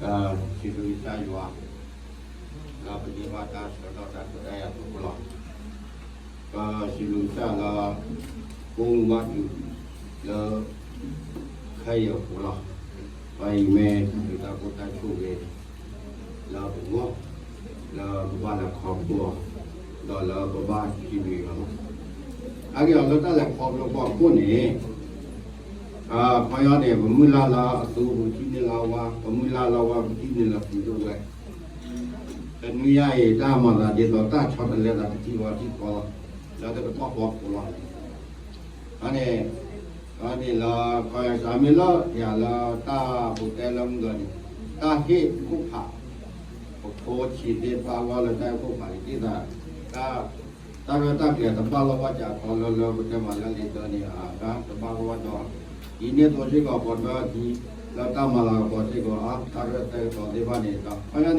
စံးဘျုးကစၢ်ယွၤ လၢပန့ၢ်ဘၣ်တၢ်ဆၢကတီၢ်တၢ်ခွဲးတၢ်ယာ်အဃိလီၤ. ပစံးဘျုးကစၢ်လၢ ကိးမုၢ်ဘၣ်တုၤလၢ ခဲအံၤအဃိလီၤ. ပအံၤမ့ၢ်ဒုးတၢ်ကိၢ်တၢ်ဆိၣ်ဂ့ၤ လၢပဂီၢ် လၢပဘၣ်လဲၤခီဖျိအီၤ ဒီးလၢပဘၣ်စံးဘျုးအီၤလီၤ. အဂ့ၢ်အီၤလၢတၢ်လဲၤခီဖျိအဖီခိၣ်န့ၣ် ခီယီန့ၣ် ပမုၢ်လၢ်လၢအသူ ပကထံၣ်န့ၢ်လၢအဝါ, ပမုၢ်လၢ်လၢအဝါ ပကထံၣ်န့ၢ်လၢသူတဝဲၢ်. တနွံညါအံၤ တၢ်မၤသးဒ်သိးတၢ်ဆီတလဲသးတထံၣ်ဝဲတထံၣ်ဃီလီၤ, လၢတကတီၢ်ဃီဖိလီၤ. အန့ၣ် အန့ၣ်လၢ ခီယီစးမ့ၢ်လၢယၤလၢတၢ်ပူၤတဲလၢမုၢ်ဂီၤန့ၣ် တၢ်ဟ့ၣ်ခိၣ်ဖး ပဖိဆံးသ့ၣ်တဖၣ်အဂီၢ်လၢတၢ်ဟ့ၣ်ခိၣ်ဖးန့ၣ် သ့ၣ်သး တၢ် တၢ်ရဲၣ်တၢ်ကျဲၤတဘၣ်လီၢ်ဘၣ်စးခီလၢ လၢပတဲမးလၢလံာ်တၢန့ၣ် အတၢ်တဘၣ်လီၢ်ဘၣ်ဒီး ဒ်န့ၣ်အသိးစ့ၢ်ကီး ပှၤဒီးအခံ လၢတၢ်မၤလၤကပီၤစ့ၢ်ကီး တၢ်ရဲၣ်တၢ်ကျဲၤသ့ၣ်တဖၣ်န့ၣ် ခီ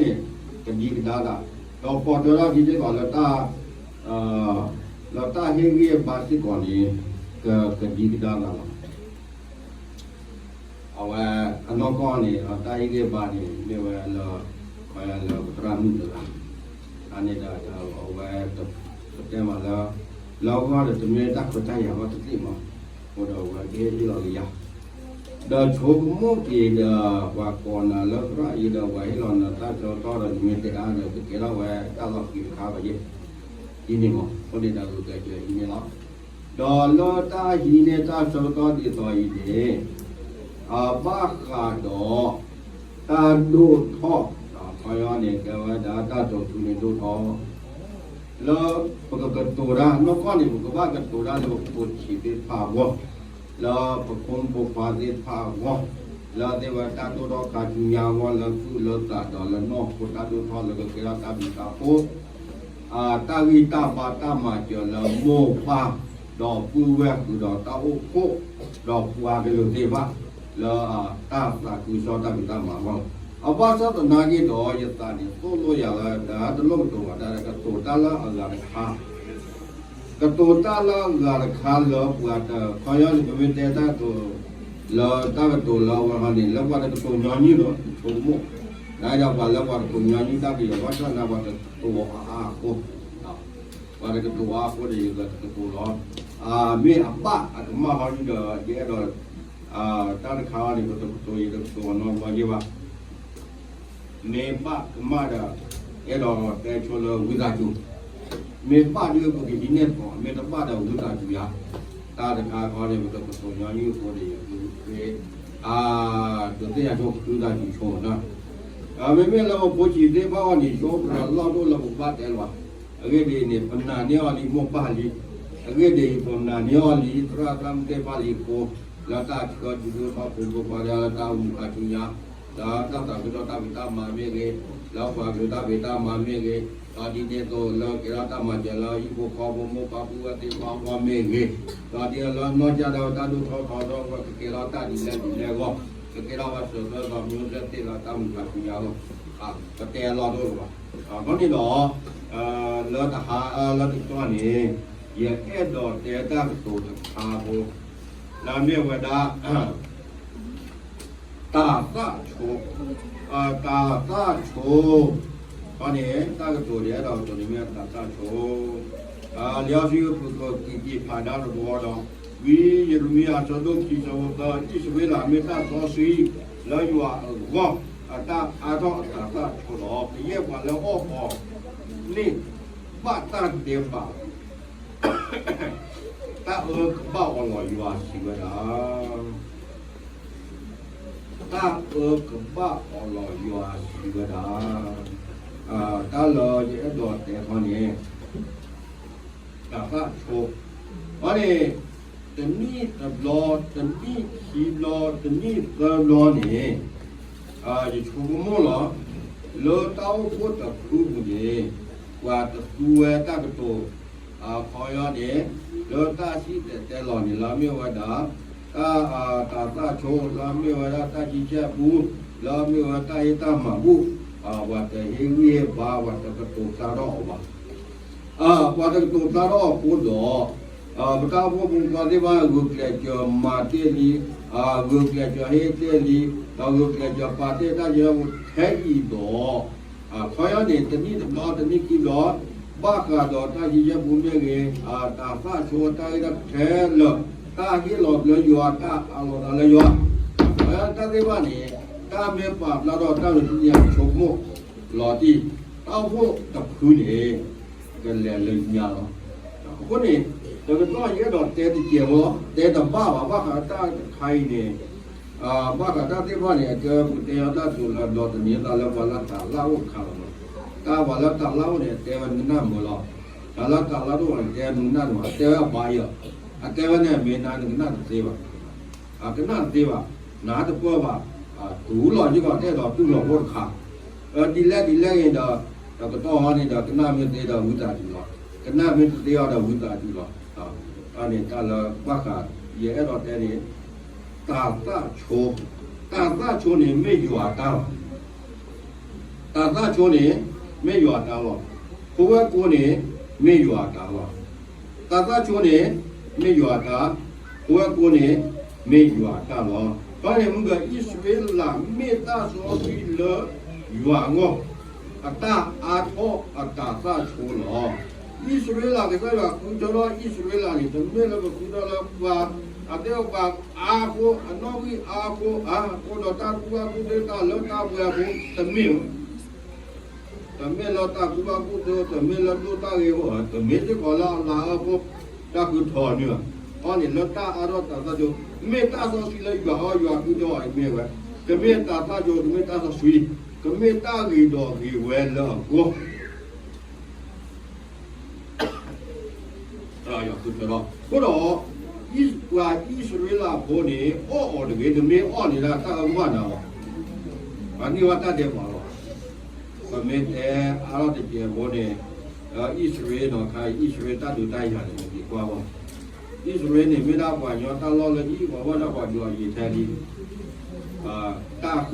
ယီန့ၣ် ကဒံကဒါသး ဒီးပှၤဒီးအခံစ့ၢ်ကီးလၢတၢ် လၢတၢ်ဟ့ၣ်ဂံၢ်ဟ့ၣ်ဘါစ့ၢ်ကီးန့ၣ် က ကဒံကဒါသးလီၤ. အဝဲအနီၢ်ကီၢ်န့ၣ် တၢ်ဟ့ၣ်ဂံၢ်ဟ့ၣ်ဘါန့ၣ် မ့ၢ်ဝဲလၢ ခီယီလၢပသရၣ်မုၣ်တဂၤ အန့ၣ်ဒီး အဝဲ ပတဲမးလၢ လၢအဂီၢ်ဒီးတမ့ၢ်တၢ်ခွဲးတၢ်ယာ်ဘၣ်တသ့ၣ်မး, အဃိဒီးအဝဲကဟ့ၣ်လီၤကယၤ ဒီးဆိကမိၣ်က့ၤဒီး ပှၤကိးနၤလၢသရၣ်အံၤဒီး ပှၤဟ့ၣ်လီၤနၤတၢ်ဆၢကတီၢ်ဒီး နမ့ၢ်တဲအါဒီး ကကဲထီၣ်ဝဲတၢ်လီၤဃံၤတခါဘၣ်ယဲၢ် ဒ်န့ၣ်မး, အဃိန့ၣ်ဒီး ဂုာ်ကျဲးစၢးဒ်န့ၣ်လီၤ. ဒီးလၢတၢ်ဟံးန့ၢ်တၢ်ဆၢကတီၢ်ဒ်သိးအံၤန့ၣ် အဘၣ်ဃးဒီး တၢ်ဒိၣ်ထီၣ် ခီယီန့ၣ် ကဲဝဲဒၣ်တၢ်တိာ်ထူန့ၣ်ဒိၣ်ထီၣ် လၢပကကတိၤတၢ် နီၢ်ကီၢ်န့ၣ် ပကဘၣ်ကတိၤတၢ်လၢပဖိဆံးသ့ၣ်တဖၣ်အဂီၢ်, လၢပဖိမုၣ်ဖိခွါသ့ၣ်တဖၣ်အဂီၢ်, လၢသ့ၣ်ဝဲတၢ်ဒိၣ်ထီၣ်ခါဆူညါအဂီၢ် လၢသူၣ်လၢသးဒီးလၢနီၢ်ခိတၢ်ဒိၣ်ထီၣ်လၢကကဲထီၣ်တၢ်ဘျုးတၢ်ဖှိၣ် တၢ်ဂံၢ်တၢ်ဘါတၢ်မၤစၢၤလၢမိၢ်ပၢ် ဒီးပုၢ်ဝဲၢ်ဃုာ်ဒီးတၢ်အိၣ်ဖှိၣ် ဒီးပှၤကလုာ်သ့ၣ်တဖၣ် လၢတၢ်သးခုကစီၣ်တၢ်ဖံးတၢ်မၤအဂီၢ်လီၤ. အဘၣ်ဆၣ်သနာ်က့ဒီး ယသးန့ၣ်သိၣ်လိယၤလၢ တၢ်တလိၣ်ကတိၤဘၣ်တၢ် ကတိၤတၢ်လၢအဂၤတခါ ကတိၤတၢ်လၢအဂၤတခါလၢပှၤတခီယီန့ၣ် ပမ့ၢ်တဲတၢ်ကတိၤ လၢတၢ်ကတိၤလၢအဝဲဟီန့ၣ် လၢပှၤတကတိၤညီနုၢ်ဒီး ယဆိကမိၣ် နာ်ဒီးပှၤလၢပှၤတကတိၤညီနုၢ်တၢ်ကယီၤ ဘၣ်ဆၣ်သနာ်က့ ပှၤတကတိၤအါအါအဃိ ပှၤတကတိၤအါအဃိဒီး ယကကတိၤလီၤ. မ့ၢ်အဘၣ်အကမၣ်ဟီဒုဒီး ယအဲၣ်ဒိး တၢ်တခါအံၤန့ၣ် ပတကတိၤ ယတကတိၤနီတဘျီယဲၢ်ဘၣ်. မ့ၢ်ဘၣ်ကမၣ်ဒီး အဲၣ်ဒိးတဲဆိလၢဝံသးစူၤ, မ့ၢ်ဘၣ်ဒုးပကဟံးန့ၢ်သကိး, မ့ၢ်တဘၣ်ဒီးဝံသးစူၤယၤ, တၢ်တခါခီန့ၣ် ပတကတိၤညီနုၢ်အဃိန့ၣ် ယဃုခရံာ် ဒုးသ့ၣ်ညါဆိဝံသးစူၤဆိနီၤ. မ့မ့ၢ်လၢပဖိဆံးသ့ၣ်တဖၣ်အဂီၢ်န့ၣ် ယိးပတြၢၤလီၢ်ဒိၣ်လၢပကဘၣ်တဲလီၤ. အဂ့ၢ်ဒ်အံၤန့ၣ် ပနာ်န့ၢ်အီၤလံမိၢ်ပၢ်လံ, အဂ့ၢ်ဒ်အံၤ ပနာ်န့ၢ်အီၤလံ သရၣ်သရၣ်မုၣ်သ့ၣ်တဖၣ်လံအဃိ, လၢတၢ်ဆှၢဒုးဒိၣ်ထီၣ်ဖိမုၣ်ဖိခွါလၢတၢ်အိၣ်မူခါဆူညါ လၢတၢ်သးခုကစီၣ်တၢ်ဖံးတၢ်မၤမ့ၢ်ဂ့ၤ, လၢပှၤကလုာ်တၢ်ဖံးတၢ်မၤမ့ၢ်ဂ့ၤ, ဒီးဒ်န့ၣ်အသိးလၢကဲထီၣ်တၢ်မၤစၢၤလၢဟံၣ်ဖိဃီဖိမိၢ်ပၢ်ပုၢ်ဝဲၢ်သ့ၣ်တဖၣ်အဂီၢ်မ့ၢ်ဂ့ၤ, ဒီးဒ်လၢနီၢ်ကစၢ်ဒၣ်ဝဲတၢ်ဒိၣ်ထီၣ်ထီထီၣ်ဝဲကကဲထီၣ်တၢ်ဒ်လဲၣ်ဒ်လဲၣ်အဂီၢ်, ကကဲထီၣ်ဝဲစၢၤသွဲသိးမံၤသ့ၣ်လၢတၢ်မုာ်ခါဆူညါအဂီၢ်, ပတဲအလီၢ်ဒိၣ်လၢၤဘၣ်. အဃိန့ၣ်ဒီး လၢတဟါလၢတကတီၢ်န့ၣ် ယအဲၣ်ဒိးတဲတၢ်ကတိၤတခါဖိ လၢမ့ၢ်ဝဲဒၣ် တၤသၣ်ဆိ, တၤသၣ်ဆိ, အန့ၣ် တၢ်ကတိၤန့ၣ်အဲၣ်ဒိးကတိၤန့ၣ်မ့ၢ်တၤသၣ်ဆိ, လံာ်စီဆှံပူၤက့ၤက့ၤဖးဒါတဘီဒီး ဝံယံးရမံယၤအဆၢဒိၣ်ခံဆၢဖိသၢ အံၣ်စရ့လးမ့ၢ်တၢ်စီဆှံလၢယွၤအဂီၢ် အတၢ်အါထီၣ်အတၤသၣ်ဆိလီၤ. ကယဲၢ်ပှၤလၢအီၣ်အီၤန့ၣ် ဘၣ်တၢ်ဒဲးဘး တၢ်အၢကဘၣ်အီၤလီၤယွၤစံးဝဲဒၣ်, တၢ်အၢကဘၣ်အီၤလီၤယွၤစံးဝဲဒၣ်, တၢ်လၢယအဲၣ်ဒိးတဲခီန့ၣ် တၤသၣ်ဆိ, အန့ၣ် တနံၣ်တဘျီ, တနံၣ်ခံဘျီ, တနံၣ်သၢဘျီန့ၣ် ယဆိကမိၣ်လီၤ, လၢတၢ်အိၣ်ဖှိၣ်တဖုပူၤန့ၣ် ပှၤတသူဝဲတၢ်ကတိၤ အခီပညီန့ၣ် လၢတၢ်စံၣ်တဲၤတဲလီၤန့ၣ် လၢမ့ၢ်ဝဲဒၣ် တၢ် တၤသၣ်ဆိ လၢမ့ၢ်ဝဲဒၣ်တၢ်ကံၢ်ကဲၣ်ပူ, လၢမ့ၢ်ဝဲတၢ်ဟ့ၣ်တၢ်မၤဘူၣ်, ပှၤတဟ့ၣ်ဂံၢ်ဟ့ၣ်ဘါ ပှၤတကတိၤဖျါထီၣ်အီၤဘၣ်. ပှၤတကတိၤဖျါထီၣ်အဃိဒီး ပတၢ်အိၣ်ဖှိၣ်ဖိမုၣ်ဖိခွါသ့ၣ်တဖၣ် ဂုာ်ကျဲးစၢးမၤတ့ၢ်လံ, ဂုာ်ကျဲးစၢးဟ့ၣ်တ့ၢ်လံ, ဒီးဂုာ်ကျဲးစၢးပာ်တ့ၢ်တၢ်ယဲၢ်ဖိထဲအံၤဒီး, ခီယီန့ၣ် တနံၣ်တဘျီ တနံၣ်ခံဘျီ, ဘၣ်ဃးဒီးတၢ်ယံၤယဲၢ်ပူၤမ့ၢ်ဂ့ၤ, တၢ်သၣ်ဆိတၢ်ဂ့ၢ်တၢ်ကျိၤခဲလၢာ်, တၢ်ဟ့ၣ်လီၤလၢယွၤ တၢ်အးလီၤသးလၢယွၤ, တၢ်သ့ၣ်တဖၣ်န့ၣ်, တၢ်မ့ၢ်ပာ်ဖျါထီၣ်တၢ်ဂ့ၢ်သ့ၣ်ညါဆိကမိၣ်လီၤတံၢ်, တၢ်အိၣ်ဖှိၣ်တဖုန့ၣ် ကလဲၤလၢညါလီၤ. အဃိန့ၣ်, တကတီၢ်ယအဲၣ်ဒိးတဲတစဲးဖိလီၤ, တဲတဘၣ်ဘၣ်, ဘၣ်ဃးတၢ်တခါအံၤန့ၣ်, ဘၣ်ဃးတၢ်သ့ၣ်တဖၣ်န့ၣ် အကဲပတဲအီၤတၢ်တိၤလၢဘျီတနံၤ တၢ်လၢပှၤလၢတၢ်လၢအိၣ်တခါလီၤ. တၢ်ပှၤလၢတၢ်လၢအိၣ်န့ၣ် အတဲဝဲနကနၣ်မုာ်လီၤ. တၢ်လၢတၢ်လၢတအိၣ်န့ၣ် တဲနကနၣ်မုာ်, အတဲဝဲအဘၣ်ယီၤ, အတဲဝဲန့ၣ်မ့ၢ်နၤနကနၣ်တသ့ဘၣ်. ကနၣ်တသ့ဘၣ်, နတပၢၢ်ဘၣ်, တူၢ်လီၤယကီးတဲဒီးတူၢ်လီၤဖိတခါ, ဒ်လဲၣ်ဒ်လဲၣ်ဂ့ၤဒီး, တကတီၢ်ဟီန့ၣ်ဒီး ကနၣ်မ့ၢ်သ့ဒီးဝံသးစူၤလီၤ, ကနၣ်မ့ၢ်တသ့အီၤဒီးဝံသးစူၤလီၤ. အန့ၣ်တၢ်လၢဘၣ်ဃး, ယအဲၣ်ဒိးတဲန့ၣ်, တၢ်သၣ်ဆိ, တၢ်သၣ်ဆိန့ၣ်မ့ၢ်ယွၤအတၢ်လီၤ. တၢ်သၣ်ဆိန့ၣ်, မ့ၢ်ယွၤအတၢ်လီၤ. ဖိဝဲၢ်ကိန့ၣ်, မ့ၢ်ယွၤအတၢ်လီၤ. တၢ်သၣ်ဆိန့ၣ်, မ့ၢ်ယွၤအတၢ်, ဖိဝဲၢ်ကိန့ၣ်, မ့ၢ်ယွၤအတၢ်လီၤ. ဘၣ်န့ၣ်မ့ၢ်ဂ့ၤ အံၣ်စရ့လးမ့ၢ်တၢ်စီဆှံလၢယွၤအဂီၢ်, အတၢ်အါထီၣ်အတၢ်သၣ်ဆိလီၤ. အံၣ်စရ့လး ကစၢ်ယွၤဃုထၢထီၣ်အံၣ်စရ့လးန့ၣ် တမ့ၢ်လၢပဃုထၢလၢပှၤ, အသ့ၣ်ပှၤအါအဃိ, အနီၣ်ဂံၢ်အါအဃိ, အဃိဒီးတၢ်ကူၣ်ဘၣ်ကူၣ်သ့တၢ်လၢတၢ်ပှဲၤအဃိ, တမ့ၢ်ဘၣ်. တမ့ၢ်လၢတၢ်ကူၣ်ဘၣ်ကူၣ်သ့, တမ့ၢ်လၢဒိၣ်တၢ်ဂ့ၤအဃိ, တမ့ၢ်စ့ၢ်ကီးလၢအလၤအၢဖိ, တၢ်ဃုထၢန့ၣ်ဘၣ်. အီန့ၣ်လၢတၢ်အါထီၣ်တၢ်သၣ်ဆိ, မ့ၢ်တၢ်စီဆှံလၢယွၤအဂီၢ် ယွၤဃုထၢအီၤအံၤမ့ၢ်ဝဲ, ကမ့ၢ်တၢ်သၣ်ဆိ, ကမ့ၢ်တၢ်စီဆှံ, ကမ့ၢ်တၢ်ဂ့ၤဒီးဂ့ၤဝဲလၢအဂီၢ် အဃုထၢထီၣ်. အဃိဒီး, ပှၤအံၣ်စရ့လးဖိန့ၣ် အီၣ်အီၤတဂ့ၤ, နမ့ၢ်အီၣ်န့ၣ်ဒၣ် တၢ်အၢကဘၣ်နၤလီၤ. ပှၤန့ၢ်ဝဲတၢ်ဒဲးဘးလီၤ. ပမ့ၢ်တဲအါထီၣ်တစဲးဖိန့ၣ်, ဒီးအံၣ်စရ့လးနီၤခါအံၤ အံၣ်စရ့လးတၢ်ဒုးတၢ်ယၤန့ၣ် ပက့ၤကွၢ်ဘၣ်. အံၣ်စရ့လးန့ၣ် မ့ၢ်ဒၣ်ပှၤကညီတၢ်လီၢ်လၢအံၤ ပှၤဘၣ်ဒၣ်ပှၤ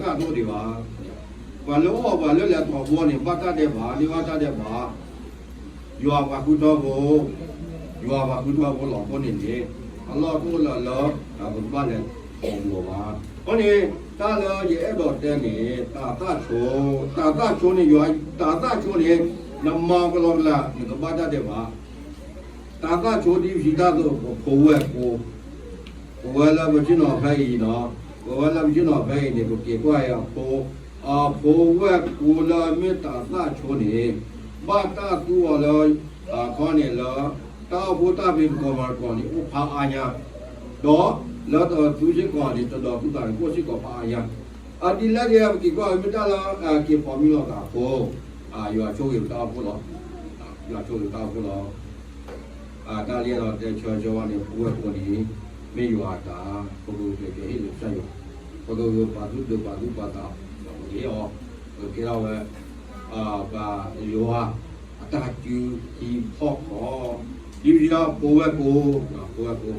ဒုးအီၤယံာ်ထဲလံ တၢ်ဃၣ်ဒိၣ်ဒံးဘၣ်. ပှၤလၢအီၣ်ပှၤလၢလဲၤထီၣ်ဘီန့ၣ် ဘၣ်တၢ်ဒဲးဘး, န့ၢ်ဘၣ်တၢ်ဒဲးဘး, ယွၤပှၤဃုထၢဖိ, ယွၤပှၤဃုထၢဖိလီၤ. အဃိန့ၣ်န့ၣ်, အလီၢ်တအိၣ်လၢလၢ, ပကဘၣ်လဲၤထီၣ်ဘီဘၣ်. အဃိန့ၣ်, တၢ်လၢယအဲၣ်ဒိးတဲန့ၣ် တၢ်သၣ်ဆိ, တၢ်သၣ်ဆိန့ၣ်ယွၤ, တၢ်သၣ်ဆိန့ၣ်, နမၤကလီကလး နကဘၣ်တၢ်ဒဲးဘး တၢ်သၣ်ဆိဒ်ပစံးတၢ်အသိး ပဖိဝဲၢ်ကိ, ပဝဲလၢပဆ့ၣ်နီၤဖဲအံၤနီၤ, ပဝဲလၢပဆ့ၣ်နီၤဖဲအံၤန့ၣ် ပက့ၤကွၢ်အီၤအဖိ, အဖိဝဲၢ်ကိလၢအမ့ၢ်တၢ်သၣ်ဆိန့ၣ်, ဘၣ်တၢ်သူအီၤလၢ, အခီန့ၣ်လၢ, တၢ်အိၣ်ဖှိၣ်တၢ်ဖံးသကိးမၤသကိးန့ၣ် အိၣ်ဖးအါညါ, ဒီးလၢတသူစ့ၢ်ကီးန့ၣ် တဒီးသူသးန့ၣ် အိၣ်စ့ၢ်ကီးဖးအါညါ, အဒ်လဲၣ်ဒ်လဲၣ် ပက့ၤကွၢ်အီၤမ့ၢ်တၢ်လၢက့ၤပိာ်မုၣ်လိာ်သးအဖိ, ယွၤဆိၣ်ဂ့ၤပတၢ်အိၣ်ဖှိၣ်လီၤ. ယွၤဆိၣ်ဂ့ၤပတၢ်အိၣ်ဖှိၣ်လီၤ. တၢ်လၢယအဲၣ်ဒိးတဲဆၢဆၢဝဲန့ၣ် ဖိဝဲၢ်ကိန့ၣ်, မ့ၢ်ယွၤအတၢ်, ပကဂုာ်ကျဲးစၢးဟ့ၣ်လၢကစၢ်ယွၤ, ပကဂုာ်ပာ်သူၣ်ဒုးပာ်သူၣ်ပာ်သး, ပကဟ့ၣ်အီၤ, ပကကဲထီၣ်ဝဲ, ပယွၤ, အတၢ်စုဟံၣ်ဖီၣ်ဃီ, ဒ်ပစံးဖိဝဲၢ်ကိ, ဖိဝဲၢ်ကိ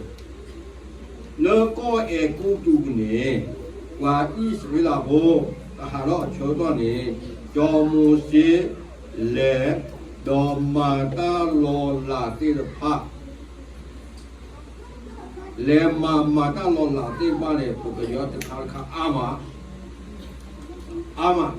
လၢကီၢ်အဲၤကူပတူးန့ၣ်, ပှၤအံၣ်စရ့လးဖိ, ကဟးထီၣ်အဆၢကတီၢ်န့ၣ်, စီၤမိၤၡ့, လဲၤ, ဒီးမၤတၢ်လီၤလးသ့ၣ်တဖၣ်, လဲၤမၤမၤတၢ်လီၤလးသ့ၣ်တဖၣ်န့ၣ် ပကယီတခါတခါအါမး အါမး,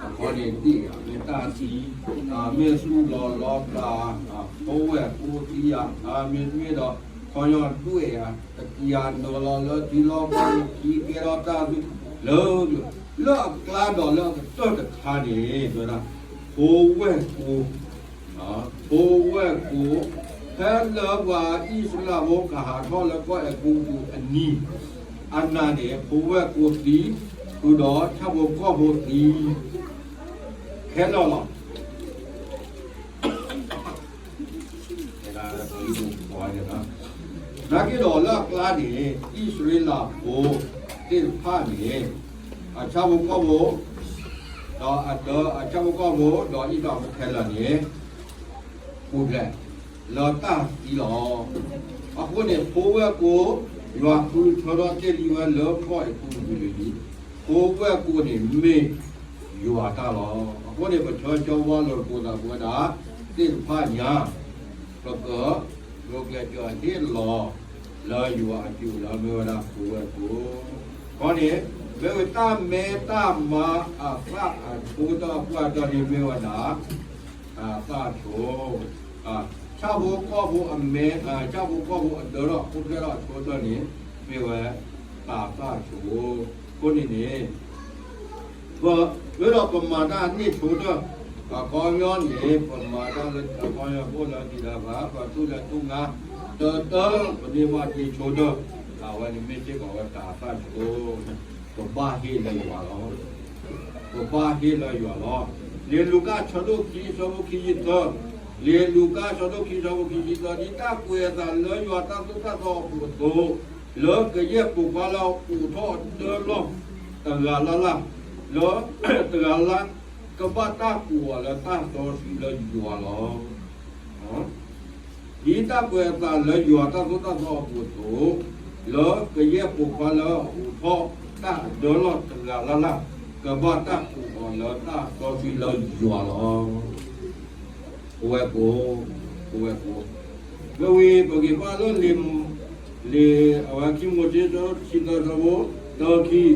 အခီန့ၣ်ဒ်အံၤ မ့ၢ်တၢ်သံ, မ့ၢ်သူၣ်လီၤလီၤပျၢ်, ဖိဝဲၢ်ကိသံယၤ, မ့တမ့ၢ်ဒီး, ခီညီဒွဲၣ်ယၤ, တကံယၤနုာ်လီၤလၢထံလီၤကီၢ်ခံကဲထီၣ်တၢ်သံ, လၢ, လၢအကျါဒီးလၢအကတၢၢ်တခါန့ၣ်, ဝဲဒၣ်, ဖိဝဲၢ်ကိ ဖိဝဲၢ်ကိ, ဖဲလၢပှၤအံၣ်စရ့လးဖိကဟးထီၣ်လၢကီၢ်အဲၤကူပတူးအနံၤ, အနၤန့ၣ် ဖိဝဲၢ်ကိသံ, ဃုာ်ဒီးဆၣ်ဖိကီၢ်ဖိသံ, ခဲလၢာ်လီၤ. နာ်က့ဒီးလၢအကျါန့ၣ် အံၣ်စရ့လးဖိသ့ၣ်တဖၣ်န့ၣ် အဆၣ်ဖိကီၢ်ဖိ, ဒီးအဒၢအဆၣ်ဖိကီၢ်ဖိ ဒီးအံၣ်စရ့လးဖိခဲလၢာ်န့ၣ် ပူၤဖျဲးလၢတၢ်သံလီၤ. အဃိန့ၣ် ဖိဝဲၢ်ကိ ယွၤဃုထၢထီၣ်တ့ၢ်လံဝဲလၢကီၢ်အဲၤကူပတူးလံ, ဖိဝဲၢ်ကိန့ၣ်မ့ၢ်ယွၤတၢ်လီၤ. အဃိန့ၣ် ပဆၢဆၢဝါလီၤပသးပဝဲဒၣ်သ့ၣ်တဖၣ်ညါ, ပက ကျိၤကျဲၤစၢၤဟ့ၣ်လီၤ လၢယွၤအစုပူၤလၢမ့ၢ်ဝဲဒၣ်ပဝဲၢ်ကိာ်, ခီန့ၣ် မ့ၢ်ဝဲတၢ်မဲတၢ်မါအသၣ်အဒိတၢ်အပှၢ်တၢၢ်န့ၣ်မ့ၢ်ဝဲဒၣ် တၤသၣ်ဆိ, ဆၣ်ဖိကီၢ်ဖိအမဲ, ဆၣ်ဖိကီၢ်ဖိအဒၢထီၣ်အိၣ်ဖျဲၣ်ထီၣ်အဆိတၢၢ်န့ၣ် မ့ၢ်ဝဲ တၤသၣ်ဆိ, အဃိန့ၣ်န့ၣ် ပ, မ့ၢ်ဒီးပမၤတၢ်န့ၢ်ဆိတၢၢ်, အခီပညီန့ၣ် ပမၤတၢ်လၢအခီပညီအိၣ်လၢတံၤလၢဘါ, ပသူၣ်လၢသူၣ်ငါ, တၢ်တၢ် ပန့ၢ်ဘၣ်တ့ဆိတၢၢ်, အဝဲန့ၣ်မ့ၢ်စ့ၢ်ကီးဝဲတၤသၣ်ဆိ, ပဘၣ်ဟ့ၣ်လၢယွၤလီၤ. ပဘၣ်ဟ့ၣ်လၢယွၤလီၤ. လံာ်လူၤကၣ်ဆၢဒိၣ်ခံဆၢဖိခံဆံသၢ, လံာ်လူၤကၣ်ဆၢဒိၣ်ခံဆၢဖိခံဆံသၢ, ဒ်တၢ်ကွဲးအသးလၢယွၤတၢ်သိၣ်တၢ်သီအပူၤအသိး, လၢကယဲၢ်ပိာ်ခွါလၢအအိးထီၣ်အဒၢလီၢ်တဂၤလၢ်လၢ်, လၢတဂၤလၢ်လၢ် ကဘၣ်တၢ်ကူးအီၤလၢတၢ်စီဆှံလၢယွၤလီၤ. ဒ်တၢ်ကွဲးအသးလၢယွၤတၢ်သိၣ်တၢ်သီအပူၤအသိး, လၢကယဲၢ်ပိာ်ခွါလၢအအိးထီၣ်တၢ်အဒၢလီၢ်တဂၤလၢ်လၢ်, ကဘၣ်တၢ်ကူးအီၤလၢတၢ်စီဆှံလၢယွၤလီၤ. ပဝဲၢ်ကိာ်, ပဝဲၢ်ကိာ်, မ့ၢ်ဝံၤပက့ၤကွၢ်လၢလံာ်, လံာ်အဝဲခံမိၤၡ့ ဆံသၢဆၢဖိ သၢခံ, ဒီး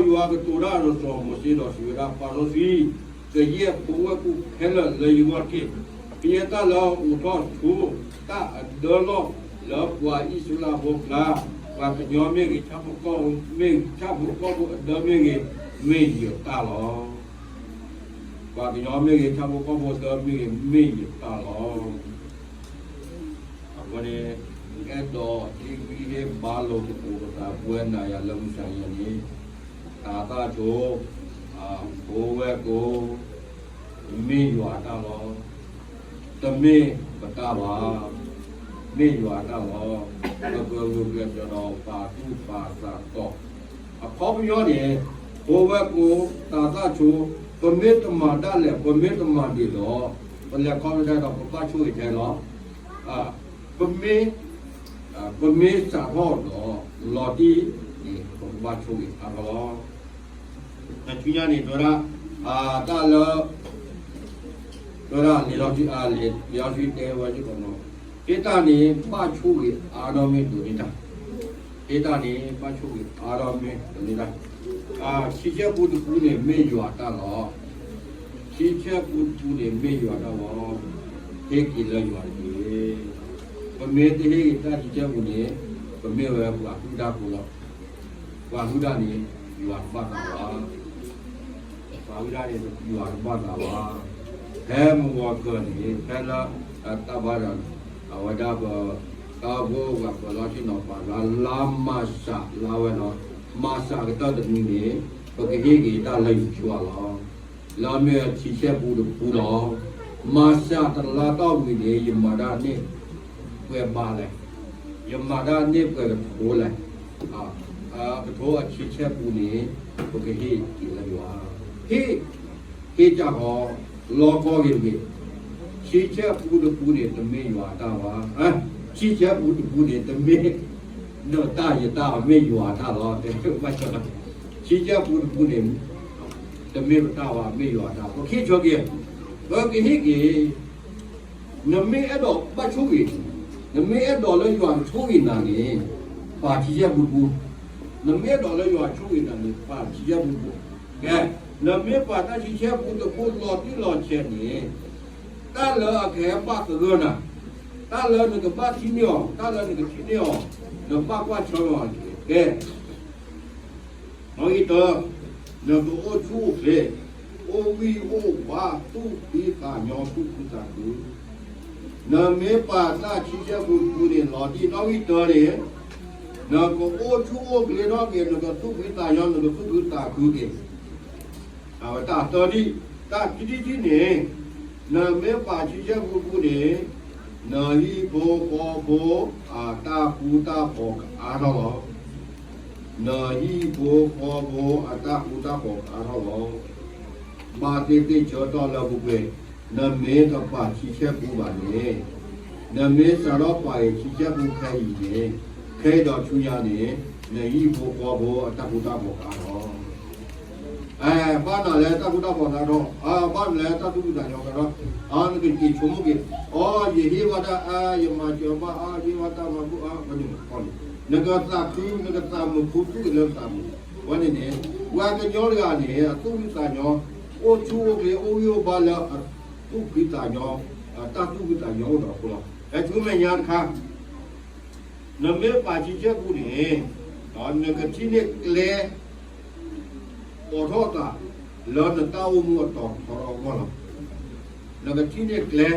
ယွၤကတိၤတၢ်ဒီးစီၤမိၤၡ့ဒီးစံးဝဲဒၣ်, ပာ်စီဆှံ ကယဲၢ်ပဝဲၢ်ကိာ်ခဲလၢာ်လၢယဂီၢ်တက့ၢ်. ကယဲၢ်တၢ်လၢအအိးထီၣ်ဆိတၢ်အဒၢလီၢ်လၢပှၤအံၣ်စရ့လးဖိအကျါ, ပှၤကညီမ့ၢ်ဂ့ၤ, ဆၣ်ဖိကီၢ်ဖိမ့ၢ်ဂ့ၤ, ဆၣ်ဖိကီၢ်ဖိအဒၢမ့ၢ်ဂ့ၤ, မ့ၢ်ယတၢ်လီၤ. ပှၤကညီမ့ၢ်ဂ့ၤ, ဆၣ်ဖိကီၢ်ဖိအဒၢမ့ၢ်ဂ့ၤ, မ့ၢ်ယတၢ်လီၤ. အဃိန့ၣ် အဲၣ်ဒိးဟ့ၣ်ဂံၢ်ဟ့ၣ်ဘါလိာ်သကိးပသးပဝဲနၤယၤလၢမုၢ်ဆါအံၤန့ၣ်, တၤသၣ်ဆိ, ပဝဲၢ်ကိာ်, မ့ၢ်ယွၤအတၢ်လီၤ. တမ့ၢ်ပတၢ်ဘၣ်, မ့ၢ်ယွၤအတၢ်လီၤ. ပကဂုာ်ကျဲးစၢးဒီးပာ်သူၣ်ပာ်သးသကိး အခီပညီန့ၣ်, ပဝဲၢ်ကိာ်, တၤသၣ်ဆိ, ပမ့ၢ်တမၤဒၣ်လဲာ်, ပမ့ၢ်တမၤဒ်သိး, ပလဲၤခီဖျိဒီးပဘၣ်ဆိၣ်ဂ့ၤထဲလီၤ. ပမ့ၢ်, ပမ့ၢ်စးထီၣ်ဒီး လီၤတံၢ်န့ၣ် ပကဘၣ်ဆိၣ်ဂ့ၤအါထီၣ်လီၤ. ဆူညါန့ၣ် တဲဝဲဒၣ်, တၢ်လၢ တဲဝဲဒၣ် လံာ်စီဆှံတဲဝဲစ့ၢ်ကီးနီၤ, ဟ့ၣ်တၢ်န့ၣ် ဘၣ်ဆိၣ်ဂ့ၤအါထီၣ်မ့ၢ်ဒိးန့ၢ်တၢ်, ဟ့ၣ်တၢ်န့ၣ် ဘၣ်ဆိၣ်ဂ့ၤအါထီၣ်မ့ၢ်ဒိးန့ၢ်တၢ်, ဆံဆဲၣ်ပူတပူန့ၣ် မ့ၢ်ယွၤအတၢ်လီၤ. ဆံဆဲၣ်ပူတပူန့ၣ် မ့ၢ်ယွၤအတၢ်လီၤ. ဟ့ၣ်က့ၤလၢယွၤတက့ၢ်. ပမ့ၢ်တဟ့ၣ်ဂ့ၤတၢ်ဆံဆဲၣ်ပူန့ၣ်, ပမ့ၢ်ဝဲပှၤဟုၣ်တၢ်ဖိလီၤ. ပှၤဟုၣ်တၢ်န့ၣ် ယွၤတဘၣ်သးဘၣ်. ပှၤဟုၣ်တၢ်န့ၣ် ယွၤတဘၣ်သးဘၣ်. ဖဲမုၢ်ဂီၤခၢၣ်န့ၣ် ဖဲလၢတၢ်ဘါဒီး အဝဲဒၣ်ပ တၢ်အိၣ်ဖှိၣ်ပှၤပၢၤလီၢ်ဆ့ၣ်နီၤပာ်လၢ လါမၤရှးလါဝဲလီၤ. မၤရှးကတၢၢ်တနွံန့ၣ် ပကဟ့ၣ်က့ၤတၢ်လၢယွၤလီၤ. လၢအမ့ၢ်ဆံဆဲၣ်ပူတပူလီၤ. မၤရှးတလါတီၢ်ဝံၤန့ၣ် ယမၤတၢ်န့ၢ်ပှဲၤဘးလဲၣ်, ယမၤတၢ်န့ၢ်ပှဲၤကထိလဲၣ်, ကထိအဆံဆဲၣ်ပူန့ၣ် ပကဟ့ၣ်က့ၤလၢယွၤ, ဟ့ၣ်, ဟ့ၣ်ကၢ်ဃီ, လီၤကီဂ့ၤတဂ့ၤ. ဆံဆဲၣ်ပူတပူန့ၣ် တမ့ၢ်ယွၤအတၢ်ဘၣ်. ဆံဆဲၣ်ပူတပူန့ၣ် တမ့ၢ် နတၢ်ယတၢ်ဘၣ် မ့ၢ်ယွၤအတၢ်လီၤ. ဆံဆဲၣ်ပူတပူန့ၣ် တမ့ၢ်ပတၢ်ဘၣ် မ့ၢ်ယွၤအတၢ်, ပကဟ့ၣ်ဆၢက့ၤ, ပကဟ့ၣ်က့ၤ နမ့ၢ်အဲၣ်ဒိးဘၣ်ဆိၣ်ဂ့ၤ, နမ့ၢ်အဲၣ်ဒိးလၢယွၤကဆိၣ်ဂ့ၤနၤန့ၣ်, ပာ်ဆံဆဲၣ်ပူတပူ, နမ့ၢ်အဲၣ်ဒိးလၢယွၤကဆိၣ်ဂ့ၤနၤန့ၣ် ပာ်ဆံဆဲၣ်ပူတပူ, ကဲ, နမ့ၢ်ပာ်တၢ်ဆံဆဲၣ်ပူတပူလီၤတံၢ်လီၤဆဲးန့ၣ်, တၢ်လၢအကဟဲဘၣ်သဂၢၢ်နၤ, တၢ်လၢနကဘၣ်ထံၣ်န့ၢ်အီၤ, တၢ်လၢနကထံၣ်န့ၢ်အီၤ, နဘၣ်ကွၢ်ဆၢအီၤ, ကဲ နီၣ်ဂံၢ်တၢ, နကအိၣ်ဆူၣ်အိၣ်ချ့, အိၣ်ဂံၢ်အိၣ်ဘါ, သူၣ်ဖှံသးညီ, သူၣ်ခုသးခု, နမ့ၢ်ပာ်တၢ်ဆံဆဲၣ်ပူတပူန့ၣ် လီၤတံၢ်, နီၣ်ဂံၢ်တၢန့ၣ်, နကအိၣ်ဆူၣ်အိၣ်ချ့ထီၣ်က့ၤ, နကသူၣ်ဖှံသးညီ, နကသူၣ်ခုသးခုက့ၤ အဝဲတၢ်တၢဒံၣ်, တၢ်ခံထံၣ်တထံၣ်န့ၣ်, နမ့ၢ်ပာ်ဆံဆဲၣ်ပူတပူန့ၣ်, နဟံၣ်ဖိဃီဖိအတၢ်ဃူတၢ်ဖိးကအါထီၣ်လီၤ. နဟံၣ်ဖိဃီဖိအတၢ်ဃူတၢ်ဖိးကအါထီၣ်လီၤ. ဘၣ်သ့ၣ်သ့ၣ်ဆၢကတီၢ်လၢပူၤကွံာ်, နမ့ၢ်တပာ်ဆံဆဲၣ်ပူဘၣ်န့ၣ်, နမ့ၢ်စးထီၣ်ပာ်ဂ့ၤဆံဆဲၣ်ပူခဲအံၤန့ၣ်, ခဲအံၤဒီးဆူညါန့ၣ်, နဟံၣ်ဖိဃီဖိအတၢ်ဃူတၢ်ဖိးကအါထီၣ် ဘၣ်နၤလၢတၢ်ဃူတၢ်ဖိးသးထီၣ်, ဘၣ်နၤလၢတၢ်သူၣ်ဖှံသးညီသးထီၣ်, နကက့ၤဆိကမိၣ်က့ၤ, အိ ယဟ့ၣ်ဘၣ်တၢ်အါ, ယမၤစၢၤဘၣ်အါ, ယဟ့ၣ်ဘၣ်တၢ်မၤဘူၣ်အါ, ဝဲန့ၣ်န့ၣ်, နကသးခု နကသးမုာ်ခူသူၣ်က့ၤလၢသးမုာ်, ဝဲန့ၣ်န့ၣ်, ပှၤကညီတဂၤန့ၣ် အသူၣ်ဖှံသးညီ, အိၣ်ဆူၣ်အိၣ်ချ့ အိၣ်ဂံၢ်အိၣ်ဘါလၢ အသူၣ်ဖှံသးညီ, တၢ်သူၣ်ဖှံသးညီအိၣ်ဒီးအဃိလီၤ. ဟဲဆူမဲာ်ညါတခါ နမ့ၢ်ပာ်ဆံဆဲပူန့ၣ်, နကထံၣ်န့ၢ်ကျဲ အိးထီၣ်သး လၢနတၢ်အိၣ်မူအတီၤထီထီအဂီၢ်လီၤ. နကထံၣ်န့ၢ်ကျဲ,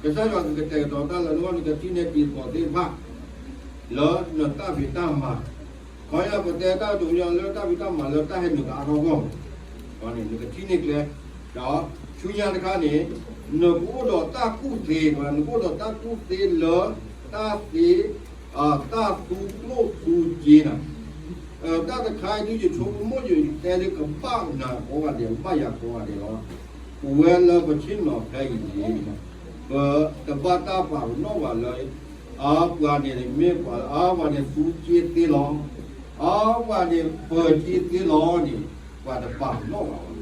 ကစၢ်ယွၤကကတဲာ်ကတီၤတၢ်လၢနဂီၢ် နကထံၣ်န့ၢ်တံၤသကိးသ့ၣ်တဖၣ် လၢနတၢ်ဖံးတၢ်မၤ, ခီယၤပတဲတၢ်ကတိၤညီလၢတၢ်ဖံးတၢ်မၤလၢတၢ်ဟဲနုာ်ကအါထီၣ်အဂီၢ်, န့ၣ် နကထံၣ်န့ၢ်ကျဲ, ဒီးဆူညါတခါန့ၣ်, နကအိၣ်ဒီးတၢ်ကူၣ်သ့, နကအိၣ်ဒီးတၢ်ကူၣ်သ့လၢ တၢ်သ့, တၢ်သူကျိၣ်သူစ့နၤ, တၢ်တခါအံၤဒုး ယဆိကမိၣ်ယတဲလၢကဘၣ်နၤကိးဂၤဒဲး ကဘၣ်ယၤကိးဂၤဒဲးလီၤ. ပဝဲလၢပဆ့ၣ်နီၤဖဲအံၤန့ၣ်, ပတဘၣ်တၢ်ပာ်ပနီၣ်ဘၣ်လၢ အပှၤန့ၣ်မ့ၢ်ပှၤ အပှၤန့ၣ်သူစ့သ့လီၤ, အပှၤန့ၣ်ပၢၤစ့သ့လီၤန့ၣ်, ပှၤတပာ်ပနီၣ်ဘၣ်ဘၣ်.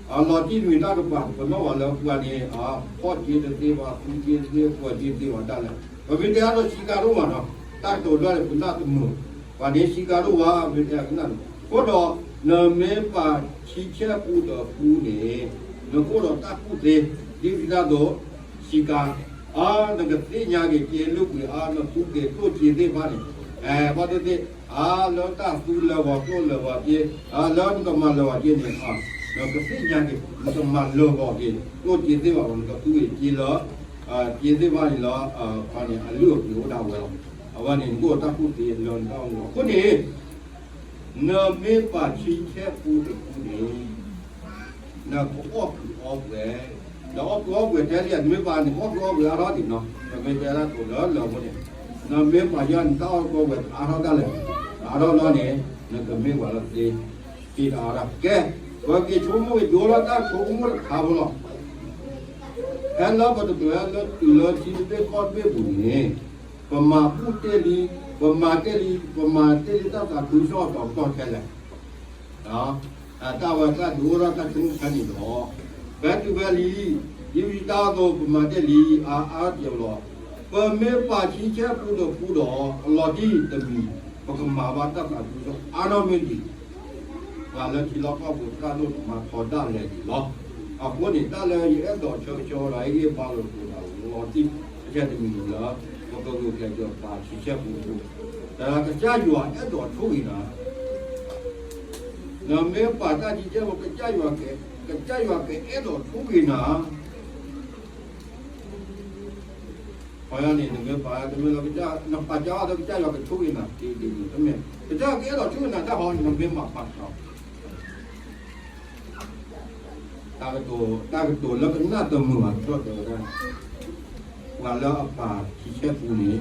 အလီၤတံၢ်မ့ၢ်တၢ်တပာ်ပနီၣ်ဘၣ်လၢပှၤန့ၣ် ဖီၣ်စ့တသ့ဘၣ်, သူစ့တသ့, ပၢၤစ့တသ့ဘၣ်ဒၣ်လဲာ်, ပမ့ၢ်တဲအါထီၣ်စံးကါဒိၣ်မးနီၤ, တၢ်ကတိၤဒၣ်လဲာ်ပနၢ်တမုာ်, ပှၤန့ၣ်စံးကါဒိၣ်ဝဲ မ့ၢ်တဲကနၣ်, အဃိဒီး နမ့ၢ်ပာ်ဆံဆဲပူဒီးပူန့ၣ်, နကအိၣ်ဒီးတၢ်ကူၣ်သ့, ဒ်ပတၢ်ဒိး စံးကါ, အါ နကသ့ၣ်ညါက့ၤက့ၤလုၢ်ကွံာ်အါ နသူက့ၤကျိၣ်စ့သ့ၣ်တဖၣ်န့ၣ်, ဘၣ်သ့ၣ်သ့ၣ်, အါ လၢတၢ်သူလၢာ်ဂီၤကျိၣ်လၢာ်ဂီၤက့ၤ, လၢနကမၤလၢာ်ဂီၤက့ၤန့ၣ်, နကသ့ၣ်ညါက့ၤ နကမၤလၢာ်ဂီၤက့ၤ ကျိၣ်စ့သ့ၣ်ဘၣ် နကသူက့ၤက့ၤလၢ စ့သ့ၣ်တဖၣ်န့ၣ်လၢ ခီန့ၣ် အလုၢ်အပှ့ၤအိၣ်ဒၣ်ဝဲလီၤ. အဝဲန့ၣ် နကအိၣ်တၢ်ကူၣ်သ့လၢနတၢ်အိၣ်မူအဃိန့ၣ် နမ့ၢ်ပာ်ဆံဆဲပူတပူန့ၣ်, နကအီၣ်ကုၢ်အီပှဲၤ, ဒီးအီၣ်ကုၢ်အီပှဲၤတဲလံ နမ့ၢ်ပာ်န့ၣ် ကအီၣ်ကုၢ်အီပှဲၤအါထီၣ်ဒံးနီၤ, နမ့ၢ်တဲဒၣ်ကိးလၢလၢအဃိန့ၣ်, နမ့ၢ်ပာ်ယဲန့ၣ် တၢ်အီၣ်ကုၢ်အီပှဲၤအါထီၣ်ဒၣ်လဲာ်, အါထီၣ်လီၤန့ၣ် နကမ့ၢ်ပှၤလၢသ့, သ့တအါဒၣ်. ကဲ, ပက့ၤဆိကမိၣ်က့ၤဒိလီၤတၢ်ဆိကမိၣ်တခါဖိလီၤ. ဖဲလၢပတကြၢးလၢတုၤလၢထံတဘ့ၣ်ကီၢ်တဘ့ၣ်ပူၤန့ၣ်, ပမၤဘူၣ်တ့ၢ်လံ, ပမၤတ့ၢ်လံ, ပမၤတ့ၢ်လံတၢ်သးခုကစီၣ်အတီၤကတီၢ်ခဲလၢာ် တၢ်ဝဲတၢ်ဒုးအိၣ်ထီၣ်တၢ်ဆိကမိၣ်တခါန့ၣ်ဒီး, ဖဲတုၤဖဲလံ, ယံာ်ဝံတၢ်အသိး ပမၤတ့ၢ်လံ, အါအါတ့ၢ်လီၤ. ပမ့ၢ်ပာ်ဆံဆဲပူဒီးပူဒီး အလီၤတံၢ်တမံၤ, ပကမၤဘၣ်တၢ်သးခုကစီၣ်အါနီၢ်မ့ၢ်ဒံး, ပှၤလၢထံလီၢ်ကီၢ်ပူၤတၢ်ဒိၣ်မၤထီဒါလဲၣ်ဒံးလီၤ. အဃိန့ၣ် တၢ်လၢယအဲၣ်ဒိးဆၢကဆၢဝဲဒီး ဟ့ၣ်ဂံၢ်ဟ့ၣ်ဘါလိာ်သကိးဒီး လီၤတံၢ်အဆဲတမံၤလၢ ပကဂုာ်ကျဲးစၢးပာ်ဆံဆဲပူတပူ, တၢ်ကစၢ်ယွၤအဲၣ်ဒိးဆိၣ်ဂ့ၤနၤ နမ့ၢ်ပာ်တၢ်ဆံဆဲပူ ကစၢ်ယွၤက, ကစၢ်ယွၤကအဲၣ်ဒိးဆိၣ်ဂ့ၤနၤ, ခီယၤန့ၣ် နမ့ၢ်ပာ်တမ့ၢ်လၢ နပာ်ကၢ်အီၤဒီးကစၢ်ယွၤကဆိၣ်ဂ့ၤနၤ, တမ့ၢ်, ကစၢ်ယွၤကအဲၣ်ဒိးဆိၣ်ဂ့ၤနၤတၢ်ဟီ နမ့ၢ်မၤပာ်ထီၣ် တၢ်ကတိၤ, တၢ်ကတိၤလၢကနၣ်တမုာ်ဘၣ် ကတီၢ်တဲဝဲဒၣ်, ပှၤလၢအပာ်ဆံဆဲပူန့ၣ်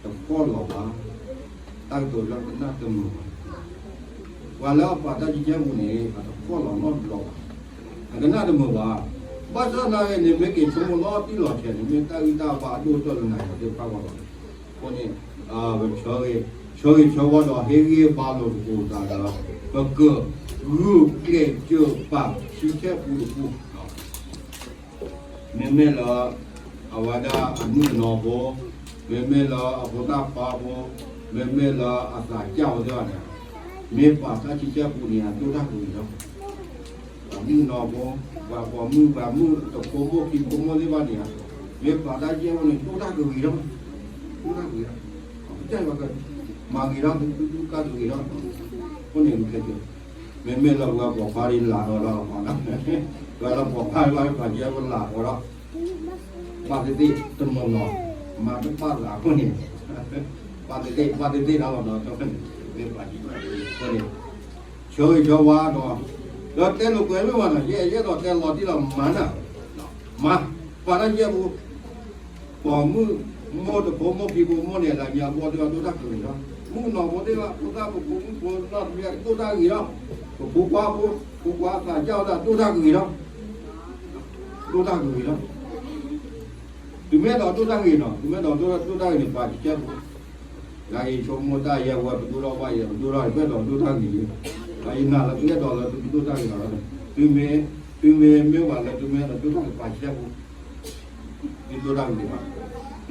တဖှီၣ်လီၤဘၣ်, တၢ်ကတိၤလၢကနၣ်တမုာ်ဘၣ်, ပှၤလၢအပာ်တၢ်ဆံဆဲပူန့ၣ် အတဖှီၣ်လီၤနီတဘျီဘၣ်, အကနၣ်တမုာ်ဘၣ်, ဘၣ်ဆၣ်သနာ်က့န့ၣ် မ့ၢ်က့ၤဆိကမိၣ်လီၤတံၢ်လီၤဆဲးန့ၣ် မ့ၢ်တၢ်ဂံၢ်တၢ်ဘါအဒိၣ်ကတၢၢ်လၢနၤယၤသ့ၣ်တဖၣ်အဂီၢ်လီၤ. အဃိန့ၣ် ပဆၢဂ့ၤ, ဆၢဂ့ၤဆၢဝါဒီးဟ့ၣ်ဂံၢ်ဟ့ၣ်ဘါလိာ်သကိးသးဒီး ပကဂုာ်ကျဲးစၢးပာ်ဆံဆဲပူတပူ, မ့မ့ၢ်လၢ အဝဲဒၣ်အမုၣ်ကနီၤဖိ, မ့မ့ၢ်လၢအဖိသၣ်ခွါဖိ, မ့မ့ၢ်လၢအသးစၢ်ဖိသ့ၣ်တဖၣ်န့ၣ်, မ့ၢ်ပာ်တၢ်ဆံဆဲပူန့ၣ် အဒိၣ်တၢ်ကဂ့ၤလီၤ. ပှၤမုၣ်ကနီၤဖိ, ပှၤပိာ်မုၣ်, ပှၤမုၣ်တဖိမိၢ်ခံဖိမိၢ်သ့ၣ်တဖၣ်န့ၣ်, မ့ၢ်ပာ်တၢ်ဆံဆဲပူန့ၣ် ဒိၣ်တၢ်ကဂ့ၤလီၤ, ဒိၣ်တၢ်ကဂ့ၤလီၤ. ကစၢ်ယွၤကမၤဂ့ၤထီၣ်သု, သုကၢ်ကဂ့ၤထီၣ်, အဃိန့ၣ် မ့မ့ၢ်လၢပှၤပိာ်ခွါဒ်လၢအီၤလီၤ, ပှၤလၢပိာ်ခွါလၢပှၤကဲပလၢအီၤလီၤ, ဘၣ်သ့ၣ်သ့ၣ်တနီၤနီၤ, မၤတဘၣ်သးအဃိန့ၣ်, ဘၣ်သ့ၣ်သ့ၣ်, ဘၣ်သ့ၣ်သ့ၣ်တၢ်လီၤနီၤ, မ့ၢ်ပှၤကဲပလၢအီၤလီၤ, ဆၢဂ့ၤဆၢဝါဒီး, ဒီးတဲလိာ်ကွဲမ့ၢ်ဝဲနီၤ, ယဲယဲဒီးတဲလီၤတံၢ်လီၤမၤနၤ, မၤ, ပာ်တၢ်ဆံဆဲပူ ပိာ်မုၣ်, မိၢ်တဖိမိၢ်ခံဖိမိၢ်န့ၣ် လၢညါဘီသ့ၣ်တဖၣ်ဒိၣ်တၢ်ကဂ့ၤလီၤ, မုၣ်ကနီၤဖိသ့ၣ်တဖၣ် ဖိသၣ်ဖိဖိမုၣ်ဖိနီၢ်တဖၣ်ဒိၣ်တၢ်ကဂ့ၤလီၤ, ပဖိခွါဖိ, ဖိခွါသးစၢ်ဝဲဒၣ်ဒိၣ်တၢ်ကဂ့ၤလီၤ, ဒိၣ်တၢ်ကဂ့ၤလီၤ, တုၤမ့ၢ်ဒီးဒိၣ်တၢ်ဂ့ၤနီၤ, တုၤမ့ၢ်ဒီးဒိၣ်တၢ်ဂ့ၤန့ၣ် ပှၤတကဲဖိ, လၢယဆိကမိၣ်တၢ်ယဲဝဲပဒိၣ်ထီၣ်ဘၣ်ယဲ ပဒိၣ်ထီၣ်န့ၣ် ပအဲၣ်ဒိးဒိၣ်တၢ်ဂ့ၤလံ, ယနာ်လၢသုအဲၣ်ဒိးလၢသုဒိၣ်တၢ်ဂ့ၤလီၤ. သုမ့ၢ်, သုမ့ၢ်မ့ၢ်ဝဲလၢသုမ့ၢ်အဲၣ်ဒိးဒိၣ်ထီၣ်လၢပှၤဆံးပူၤ, သုဒိၣ်တၢ်ဂ့ၤန့ၣ်ဘၣ်.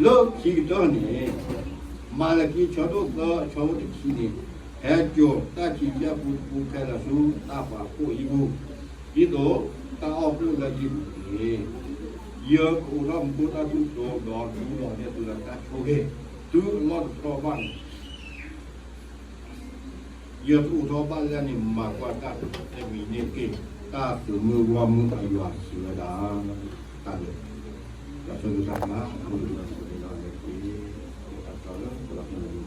လၢခံကတၢၢ်န့ၣ်, မၤလကံဆၢဒိၣ်သၢဆၢဖိတဆံန့ၣ်, ဟဲစိာ်တၢ်ဆံးယဲၢ်ပူတပူခဲလၢာ်ဆူတၢ်ပာ်ဖှိၣ်ဟံၣ်ပူၤ, ဒ်သိးတၢ်အီၣ်ဖှိၣ်လၢဟံၣ်ပူၤန့ၣ်, ယကအိးထီၣ်မူခိၣ်တၢ်ထူၣ်ဖျိဒီးဒုးလီၤန့ၢ်သုလၢတၢ်ဆိၣ်ဂ့ၤ, သုအလီၢ်တတြီၢ်ဘၣ်န့ၣ် ယတအိးထီၣ်ဘၣ်လၢန့ၣ် မၤကွၢ်တၢ်အဲၣ်မံၤန့ၢ်က့ၤ တၢ်သုးမုၢ်ဂီၢ်မုၢ်အယွၤစံးဝဲဒၣ်. တၢ်လၢ တၢ်ဆိၣ်ဂ့ၤတၢ်မၤ အဃိန့ၣ်ဒီး တၢ်လၢ တၢ်လၢ